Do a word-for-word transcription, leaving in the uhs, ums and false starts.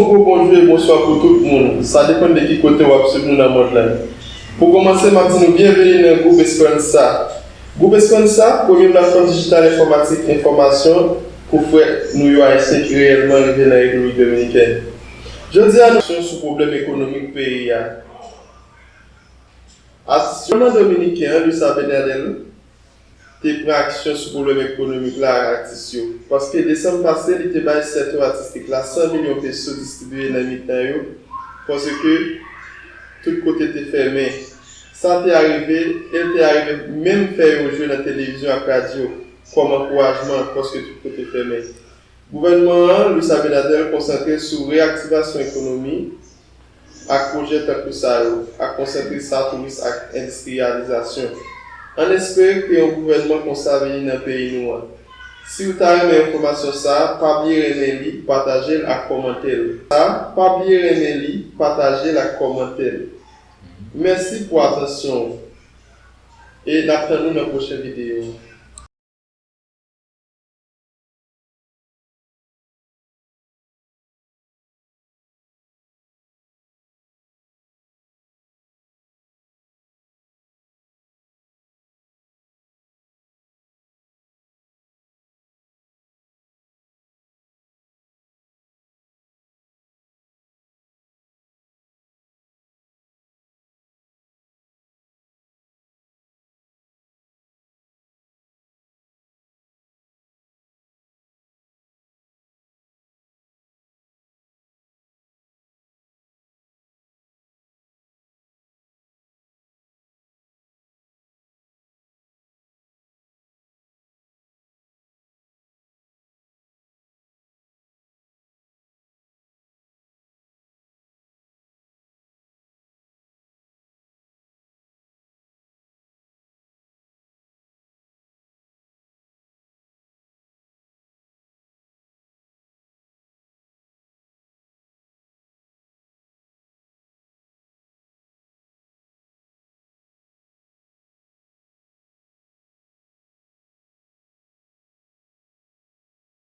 Yon gwo bonjou e bonswa pou tout moun. Sa depann de ki kote w ap swiv nou nan mond lan. Pou kòmanse, m ap di nou byenveni nan Gwoup Esperanza. Gwoup Esperanza, premye platfòm dijital enfòmatik enfòmasyon pou frè nou yo ayisyen ki reyèlman rive nan Repiblik Dominikèn. Jodi a, nou sou pwoblèm ekonomik peyi a. Atis yo, dominiken an, Luis Abinader, te pran aksyon sou pwoblèm ekonomik la ak atis yo, paske desanm pase, li te bay sektè atistik la san milyon peso distribiye nan mitan yo, paske tout kote te fèmen. Sa te arive, e l te arive menm fè yo jwe nan televizyon ak radyo kòm ankourajman, paske tout kote fèmen. Gouvènman an, Luis Abinader, konsantre sou reyaktivasyon ekonomi ak pwojè tankou sa yo, ak konsantre sa touris ak endistriyalizasyon. Ann espere ke yon gouvènman konsa vini nan peyi nou an. Si w ta renmen enfòmasyon sa a, pa bliye renmen li, pataje l ak kòmante l. Sa a, pa bliye renmen li, pataje l ak kòmante l. Mèsi pou atansyon w. E n ap tann nou nan pwochen videyo.